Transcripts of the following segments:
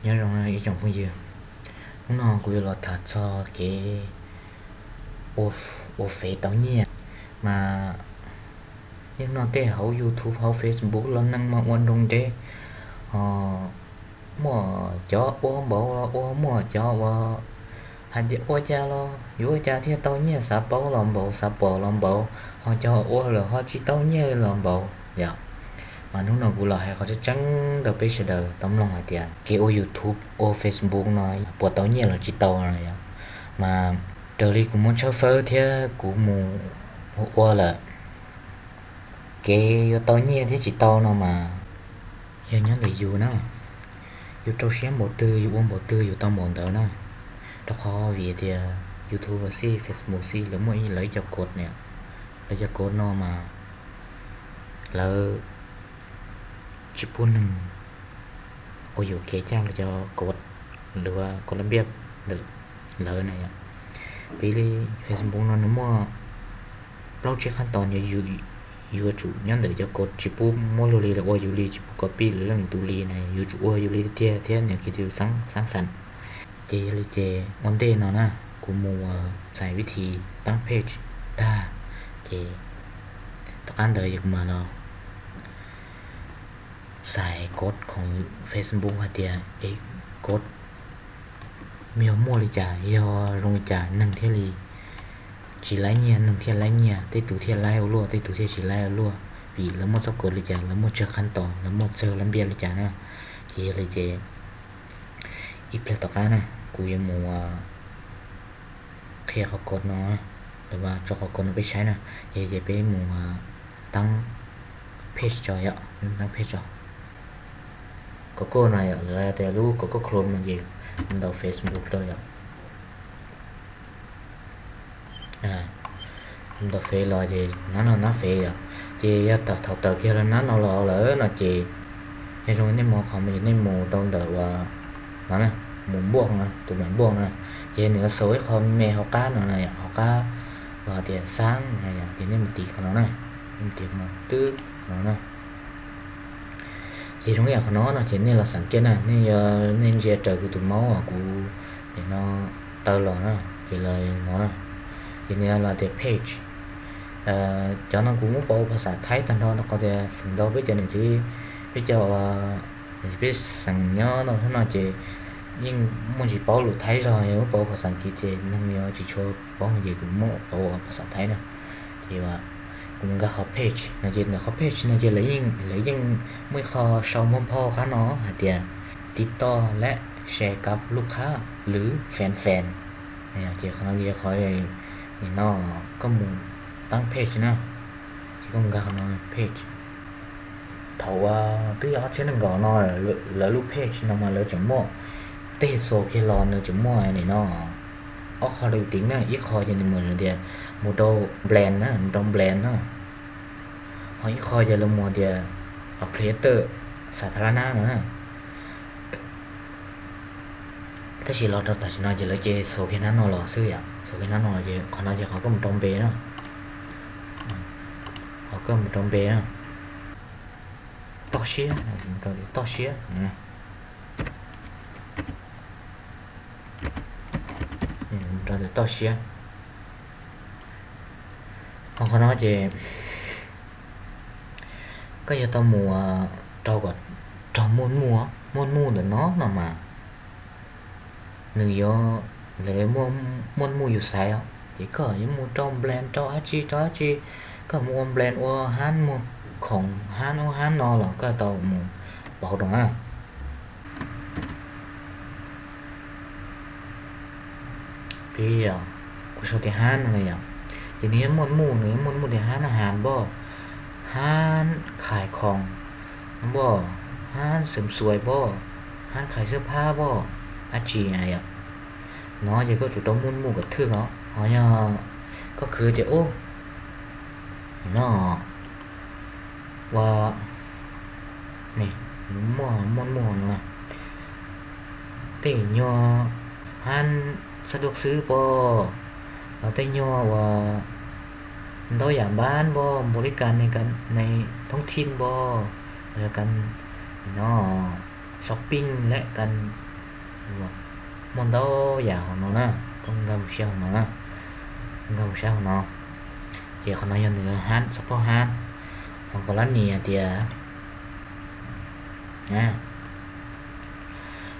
Nyob zoo ib tsoom phooj ywg, hnub no kuv yuav los tham txog kev ua, ua fev tau nyiaj, mas yeej noj tej hauv YouTube hauv Facebook los neeg mas ua nroo nreb, ho muaj cov ua npaum los ua, muaj cov ua hais tias ua cas los yuav ua cas thiaj tau nyiaj, xav paub los npaum, xav pom los npaum, ho cov ua lawm ho tsis tau nyiaj los npaum yom. Mas hnub no kuv los hais qhov tseeb tseeb rau peb sawv daws tau mloog hais tias kev ua YouTube ua Facebook no puas tau nyiaj los tsis tau no yom. Mas raws li kuv muab tshawb fawb thiab kuv mus ua lawm, kev yuav tau nyiaj thiab tsis tau no mas yog nyob ntawm yus na. Yus rau siab npaum twg yus ua npaum twg yus tau npaum ntawd na. Rau qhov vim tias YouTube los xij, Facebook xij, lawv muaj lawv cov code na. Lawv cov code no mas lawv tsis pub neeg ua yuam kev caj lawv cov code, lawv code lab npiaj ntawm lawv na yom. Piv li Facebook no nws muaj plaub tsib qhab tos uas yus yuav tsum nyob ntawm cov code, tsis pub muab luag li los ua yus li, tsis pub copy lwm leej lwm tus li na, yuav tsum ua yus li tiag thiab nws khiav tus xaab xav. Ces yog li ces ua ntej no na, kuv mus xaiv vib thib taab page tag, ces tom qab ntawd yog kuv mam los xaiv code khoom Facebook hais tias es code yog muaj li cas, yog zoo li cas neeg thiaj li tsis laib nyiaj, neeg thiaj laib nyiaj, tej tus thiaj laib ua luaj, tej tus thiaj tsis laib ua luaj, vim lawv muaj txoj code li cas, lawv muaj tsawg qhab tos, lawv muaj tsawg lab npiaj li cas na. Ces yog li ces ib pliag tom qab na, kuv yuav mus qhia qhov code no, lawv tso qhov code no peb saib na. Ces, ces peb mus taab page tso yom, taab page tso. Qhov code no yom, lawv hais tias lub qhov code Chrome no ces ntaus Facebook rau yom. Ntaus fev los ces nab no nab fev yom. Ces yog thaum tawm kiag los nab no los lawm no ces yog zoo nej mus qhov mus ces nej mus rau ntawm uas no na, mus npuaj no, tus maim npuaj no, ces nws yuav xaus ib qho me hauv qab no na, hauv qab los tias xaab na, ces nej mus tiv qhov no na, nej mus tiv qhov no twb qhov no na. Ces zoo ib yam qhov no no ces nej los xav kiag na, nej yog nej ntsia raws kuv tus maub uas kuv nim no taw los na, ces los no na, ces nws los tias page. Cov no kuv muab pauv phas xas thaib tag nrho rau qhov tias feem ntau peb cov niam txiv, peb cov, peb xeem nyob no no ces yeej muaj tsis paub lus thaib zog, yog muab pauv phas xas kiv ces neeg yuav tsis tshua paub, ces kuv muab pauv phas xas thaib na. Ces kuv nkag qhov page no ces ntawm qhov page no ces lawv yeej muaj ib qho sau muaj phauj qab no hais tias ติดต่อและแชร์กับลูกค้าหรือแฟนๆ ces qhov no yog qhov nim no koj mus taab page na, ces koj mus nkag qhov no page. Thaum uas twb yog ob txhiab nees nkaum no, lawv lub page no mas lawv tseem muaj tej xus kiag los nws tseem muaj nim no ob qho dau tiv na, ib qho ces nws mus tias mus rau brand na, mus rau brand na, ho ib qho ces lawv mus tias creator xas tha la na no na. Tab sis los rau tam sim no ces lawv ces xus kiag nab no los xwb yom, xus kiag nab no ces qhov no ces qhov koj mus rau npe na, qhov koj mus rau npe na, toj siab, toj siab, rau ntawm toj siab. Ho qhov no ces koj yog tau mus rau kom raug muaj muaj ntawm no no mas nws yuav, lawv muaj muaj yus xaiv os, ces koj yuav mus rau brand rau dab tsi rau dab tsi, koj mus ua brand ua hab muag khoom hab ub hab no los koj tau mus pauv rau na. Pib, kuv sau tias hab no na yom, ces nws yuav muaj muaj, nws yuav muaj muaj tias hab na has npoj, hab khais khoom npoj, hab xeem xuais npoj, hab khais xwb phab npoj, dab tsi na yom. No ces koj tsum tau muaj muaj kom thwj os, ho yog koj khwv tias ub no ua muaj muaj no, tej nyuag hab xab duab xwb pob, los tej nyuag uas ntau yam npab npoj, npaum li kas ne, kas ne thoob thij npoj, kas no shopping lawm, kas Muaj ntau yam hauv no na, koj nkag mus saib hauv no na, nkag mus saib hauv no. Ces qhov no yog nws hab, support hab, ho koj lab nias tias,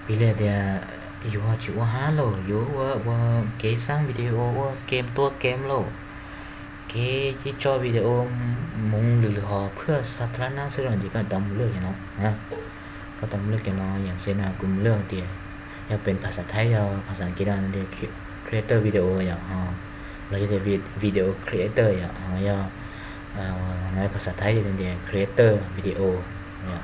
piv li tias yus ho tsis ua hab lauj, yus ua, ua kev xaab video, ua game, tuaj game lauj, kev tso video mus lwm lwm hom phwj xa tha lab nab xwb los ces koj tau mus lwaj cov no. Koj tau mus lwaj cov no, yam xws no kuv mus lwaj tias, yog pem phas xas Thaib, yog phas xas Askiv no tias creator video yom, los yog tias video creator yom, ho yog no phas xas Thaib yog tias creator video yom.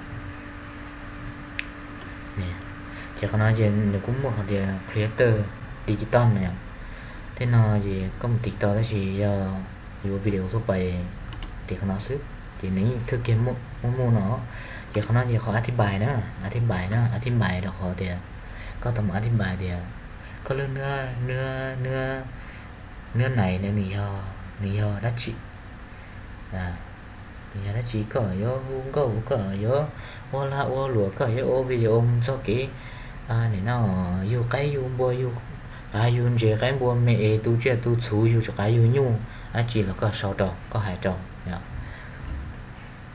Ces qhov no ces nws kuj muaj hais tias creator digital na yom. Tej no ces koj mus tiv tau tab sis yog yuav video thuaj pais tiv qhov no xwb, ces nws yeej thwj kiag muaj muaj no. Ces qhov no ces qhov a thib npais na, a thib npais na, a thib npais rau qhov tias koj tau mus a thib npais tias koj lub nuab, nuab, nuab nais na nws yog, nws yog dab tsi, nws yog dab tsi, koj yuav hu nkauj, koj yuav ua lag ua luam, koj yuav ua video mus txog kev nim no yug qaib yug npua, yug qav yug ntses, qaib npua me es, tu tsiaj tu txhu, yug tsis qav yug nyuj dab tsi los koj sau rau, koj hais rau.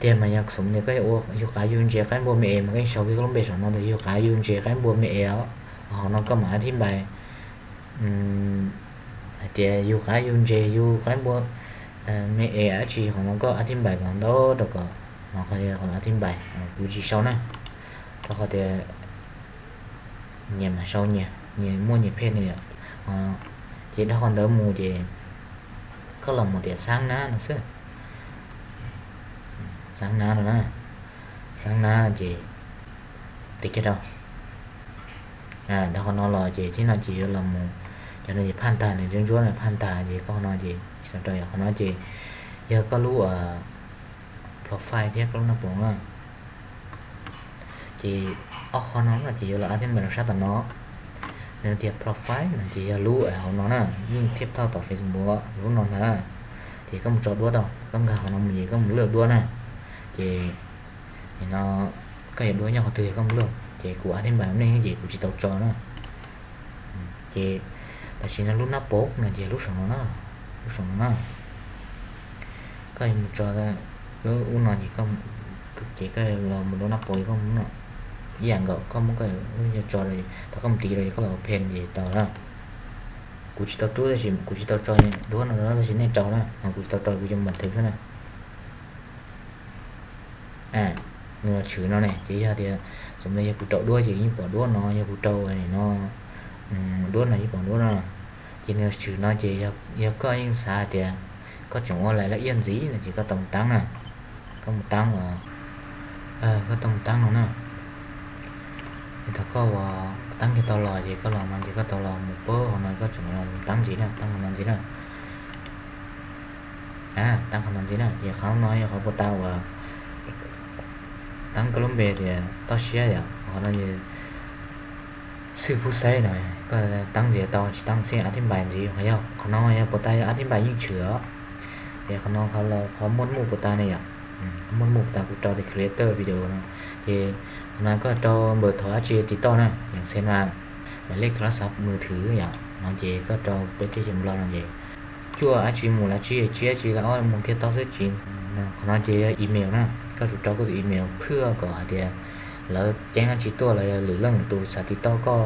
Tiag mas yog xws li koj yuav ua yug qav yug ntses qaib npua me es mas koj yeej sau kiag koj lub npe saum no tias yug qav yug ntses qaib npua me es os. Hauv no koj mam a thib npais hais tias yug qav yug ntses yug qaib npua me es dab tsi, qhov no koj a thib npais kom ntau rau kom, qhov a thib npais kuv tsis sau na, rau qhov tias nyias mam sau nyias, nyias muaj nyias phej na yom. Ces dhau qhov ntawd mus ces koj los mus tias xaab nab no xwb. Xaab nab no na, xaab nab ces tiv kiag rau. Dhau qhov no los ces thib no ces yuav los mus, cov no ces phaj tag, nws ntsuab ntsuab na, phaj tag ces koj qhov no ces tsis tau rau yom. Qhov no ces yog koj lub profile thiab koj lub naj pob na. Ces ob qho no no ces yuav los a thib npais rau sab tom no. Nws tias profile no ces yog lub hauv no na, yeej thiab thauj tom Facebook lub no ntag. Ces koj mus tso duab rau, koj nkag qhov no mus ces koj mus luaj duab na. Ces nim no koj yuav duab nyob qhov twg koj mus luaj, ces kuv a thib npais nej ces kuv tsis tau tso na. Ces tam sim no lub nab pob no ces lub saum no na, lub saum no na. Koj yuav mus tso lub ub no ces, ces koj los mus lub nab pob koj mus no. Ib yam nkaus koj muab koj lub tso, thaum koj mus tiv rau koj los phem ces tau na. Kuv tsis tau rub tab sis kuv tsis tau tso duab no tab sis nej rau na, kuv tsis tau rau, kuv cov npam thwv xwb na. Nws los tshwm no ne, ces yog tias xws li yog kuv rau duab ces yeej pom duab no, yog kuv rau no, duab no yeej pom duab no. Ces nws los tshwm no ces yog koj yeej xav hais tias koj tseem ua lais laj iab ntxiv no ces koj tau mus taab na. Koj mus taab, koj tau mus taab no na. Ces thaum koj ua taab kiag tau los ces koj los no ces koj tau los mus pab hauv no, koj tseem los mus taab ntxiv na, taab hauv no ntxiv na. Taab qhov no ntxiv na, ces qhov no yog qhov puas tas uas taab koj lub npe tias toj siab yom, qhov no xwb pub xaib no, koj taab ntxiv tau tsis taab xij a thib npais ntxiv, qhov no yog puas tas yog a thib npais yeej tshwm os. Ces qhov no qhov muaj muaj puas tas ne yom, qhov muaj muaj puas tas kuv rau tias creator video no, ces qhov no koj rau npawb thov dab tsi tiv toj na, yam xws no, maiv lej tha lab xav mus thwv yom, no ces koj rau peb teb chaws Nplog no ces cuaj dab tsi mus lab tsib, tsib dab tsi lab ob mus kiag toj xwb tsis. Qhov no ces yog email na, koj tsum rau koj tus email phwj kom hais tias lawv ceeb dab tsi tuaj los yog lwm leej tus xav tiv toj koj,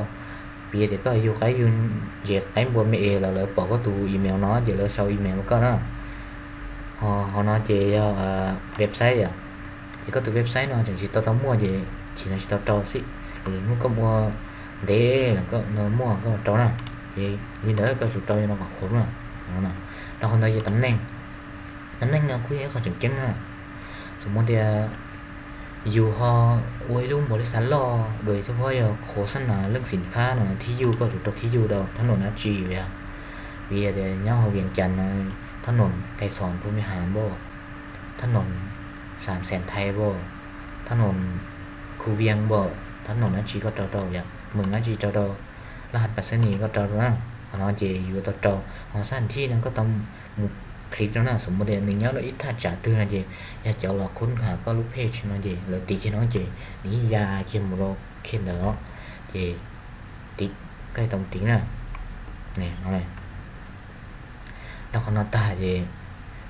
piv tias koj yug qaib yug ntses qaib npua me es los lawv pom koj tus email no ces lawv sau email rau koj na. Ho, ho no ces yog website yom, ces koj tus website no tseem tsis tau tau muaj ces chim no tsis tau rau xwb, lwm hnub koj ua ntev los koj muaj koj rau na. Ces li ntawd koj tsum rau no kom qhuav na. Rau qhov ntawd ces tam neej, tam neej no kuj yog ib qho tseem ceeb na. Xws li tias yus ho ua ib lub npaum li xav loj dua ib txhua phob yog qhuav xab nas leej xim khab no thib yuj, koj tsum rau thib yuj rau thab nom dab tsi yom. Vim tias nyob hauv Vias Cas no thab nom Kais Xos Phu Me Has npauj, thab nom Xam Xees Thais npauj, thab nom Khu Vias npauj, thab nom dab tsi koj rau rau yom, mws dab tsi rau rau, laj has pas xab nis koj rau rau na. Qhov no ces yuav tau rau, ho xab thij no koj tau mus click rau na, xws li tias nws nyob rau ib thaj tsam twg no ces yog cov los khub has koj lub page no ces lawv tiv kiag no ces nws yeej ya kiag mus rau kiag ntawd os. Ces tiv, koj tau mus tiv na. Nrog qhov no tag ces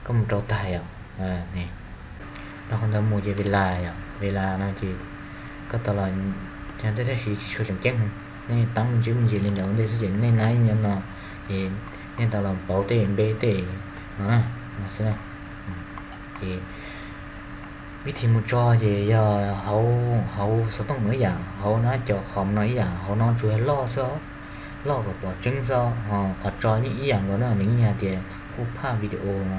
koj mus rau tag yom. Nrog qhov ntawd mus ces Vela yom, Vela no ces koj tau los, tej tab sis tsis tshua tseem ceeb, nej tab me ntsis me ntsis li ntawd ua ntej xwb ces nej nab nyob no ces nej tau los pauv tej npe tej no na, no xwb na. Ces vib thib mus tso ces yog hauv, hauv xov tooj no ib yam, hauv nab cov khom no ib yam, hauv no tsuas yog loj xwb, loj kom pom tseeb xwb, ho qhov tso yeej ib yam nkaus na, nws yeej hais tias hu phaj video no.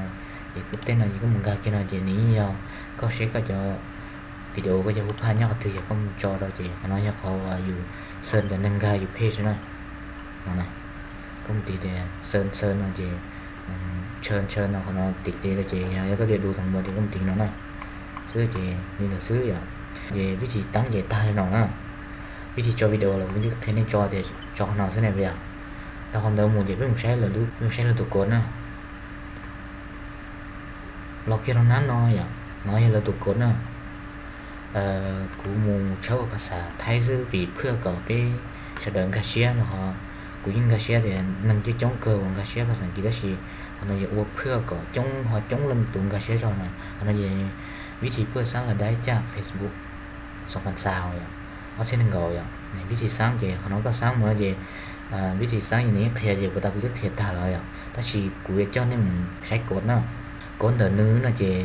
Ces tej no ces koj mus nkag kiag no ces nws yeej yog, koj seb koj cov video koj cov hu phaj nyob qhov twg ces koj mus tso rau ces qhov no yog qhov uas yus search cov neeg nkag yus page na. No na, koj mus tiv tias search, search no ces ntshaw, ntshaw no, qhov no tiv tiv rau ces yog koj tias du thas npua ces koj mus tiv no na. Xwb ces li ntawd xwb yom. Ces vib thib tab ces tag li no na. Vib thib tso video los kuv twb qhia nej tso tias tso qhov no xwb ne yom. Rau qhov ntawd mus ces peb mus saib lawv, peb mus saib lawv tus code na. Los kiag rau nab no yom, no yog lawv tus code na. Kuv mus tshawb ua phas xas Thaib xwb vim phaj kom peb sawv daws nkag siab no ho. Kuv yeej nkag siab tias neeg coob coob kawg uas nkag siab phas xas As kiv tab sis qhov no yog ua phaj kom coob ho coob leej tus nkag siab zog na. Qhov no yog vib thib paj xaab lawv daib caj Facebook xoo pas xaus yom, ob txhiab nees nkaum yom. Vib thib xaab ces qhov no koj xaab mus no ces vib thib xaab yog nws qhia ces puas tas kuv twb qhia tag lawm yom, tab sis kuv yuav coj nej mus saib code na. Code ntawm nws no ces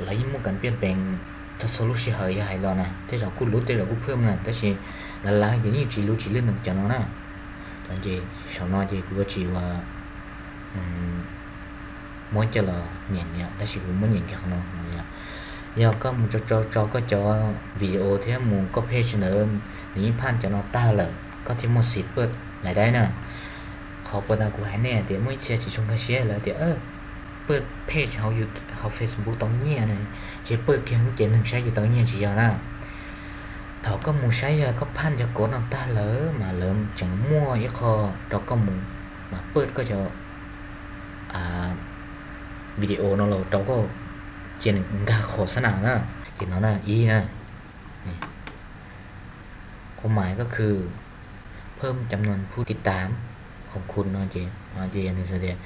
lawv yeej muaj kas piaj pees txhua txhua lub sij hawm yog hais los na, tej zaum kuj luv tej zaum kuj phaj na, tab sis lav lav ces yeej tsis luv tsis lwj ntawm cov no na. Ces saum no ces kuv yuav tsis ua muab coj los nyeem yom, tab sis kuv muab nyeem kiag qhov no yom. Yog koj mus tso tso tso koj cov video thiab mus koj page ntawd, nws yeej phaj cov no tag lawm koj thiaj muaj xim paj lais daib na. Qhov puas tas kuv hais nej hais tias muaj ib txhia tsis tshua nkag siab lawv tias paj page hauv Facebook tau nyiaj na, ces paj kiag ces neeg saib ces tau nyiaj tsis yog na. Thaum koj mus saib yog koj phaj cov code no tag lawm mas lawv tseem muaj ib qho rau koj mus mas paj koj cov video no los rau koj cia nkag qhov xab nas na. Ces no na ib na, qhov mais koj khw phaj cov nus phu tiv tam, khoom khu no ces, ces yog nws xav tias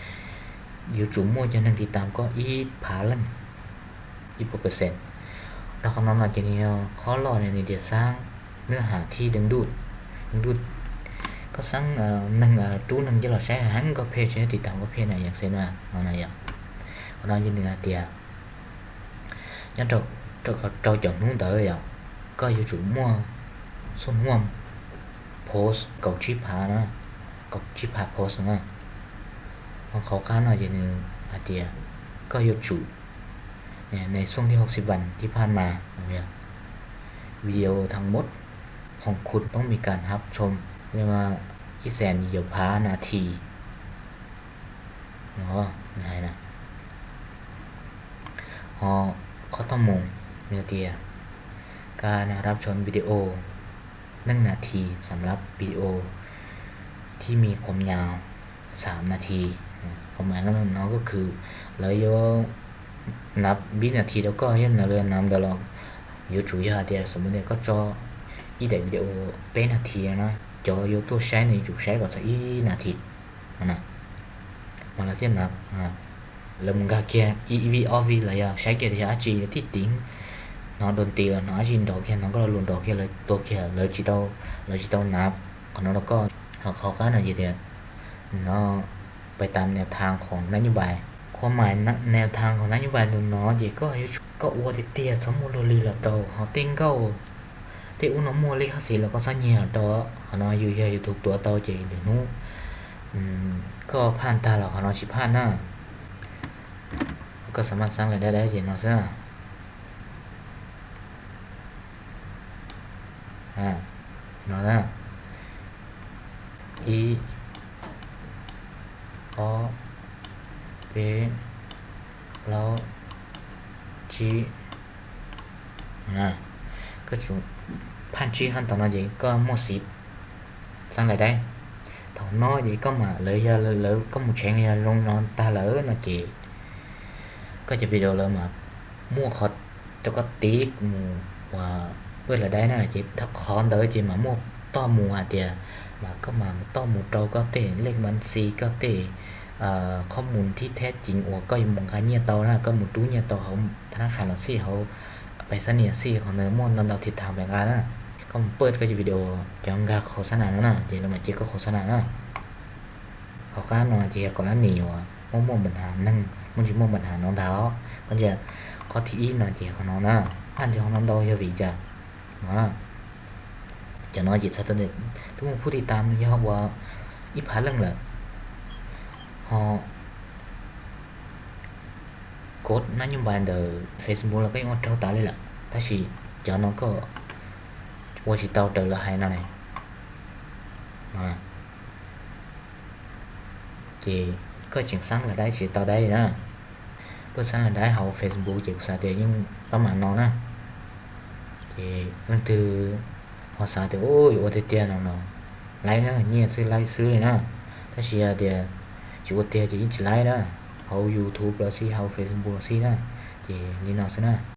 yuav tsum muaj cov neeg tiv tam koj ib phav leej, ib puas percent. Rau qhov no no ces nws yog qhov loj nws tias xaab nwb has thib deev duj, deev duj. Koj xaab neeg, rub neeg coj los saib heev koj page, tiv tam koj page na yom, xwb na no na yom. Qhov no yog nws hais tias nyob rau, rau caum hnub ntawd yom, koj yuav tsum muaj xub huaj post kaum tsib phav na, kaum tsib phav post na. Ho qhov qab no ces nws hais tias koj yuav tsum,ในช่วงที่หกสิบวันที่ผ่านมา videoทั้งหมดของคุณต้องมีการรับชม เรียกว่า ib xees yuav phav nas this. Ho qhov toj mus nws tias การรับชมวิดีโอ หนึ่งนาที สำหรับวิดีโอ ที่มีความยาว สามนาที. Qhov mas no koj khw, lawv yuav nav vib nas this rau koj, yog lawv nav ntawd los yuav tsum yog hais tias xom mos tias koj tso ib daim video peb nas this na, cov yuav tuaj saib nws yuav tsum saib kom txog ib nas this no na, mas lawv thiaj nav. Lawv mus nkag kiag ib vij ob vij los yog saib kiag tias yog dab tsi tib tim, hnov dua nti los hnov dab tsi nrov kiag, hnov koj lo lus nrov kiag, lawv tua kiag, lawv tsis tau, lawv tsis tau nav qhov no rau koj. Ho qhov qab no ces tias no pais tas nws thav khoom nab nyuj npais, qhov mas nws thav khoom nab nyuj npais ntawm no ces koj yuav tsum koj ua tiag tiag txhob muaj luag li los rau, ho tej nkauj tej ub no muaj li hab xis los koj txhob nyiag los rau. Qhov no yus yog YouTube tuav tau ces lwm hnub koj phaj tag los qhov no tsis phaj na. Koj xam maj xaab lais dab dab ces no xwb. No, ib, ob, peb, plaub, tsib. Koj tsum phaj tsib qab tau no ces koj muaj xim xaab lais dab. Thaum no ces koj mam, lawv yog lawv, koj mus tshee yog zoo no tag lawm no ces koj cov video lawv mas muaj qhov rau koj tiv mus ua paj lais dab na, ces qhov ntawd ces mas muaj toj mus hais tias Mas koj mam tau mus rau koj tej lej npav xi, koj tej qhob mus thib thab ceev uas koj yuav mus nqa nyiaj tau na, koj mus rub nyiaj tau hauv thab nab qhas los xij, hauv pais xab nis los xij, qhov ntawd muaj ntau ntau thiv thav pais nqa na. Koj mus pawj koj cov video cov nqa qhov xab nas no na, ces lawv mam cev koj qhov xab nas na. Hauv qab no ces yog kom lab nim uas muaj muaj npa has neeg, muaj tsis muaj npa has no ntag os. Koj ntsia qhov thib ib no ces qhov no na, haj ntsis qhov no ntau yog vim cas no. Cov no ces txhais tau tias twb muaj phub tiv tam yog ua ib phav leej lawm. Ho kod nab nyuj npais ntawm Facebook los koj yeej ua raug tas li lawm, tab sis cov no koj ua tsis tau raws lawv hais no ne. Ces koj tseem xab lawv dai tsis tau dai na. Koj xab lawv dai hauv Facebook ces kuv xav tias yeej pab mam no na. Ces leej twg ho xav tias u yuav ua tiag tiag no los laib na, nyiaj xwb laib xwb li na. Tab sis yog tias tsis ua tiag ces yeej tsis laib na, hauv YouTube los xij hauv Facebook los xij na. Ces li no xwb na.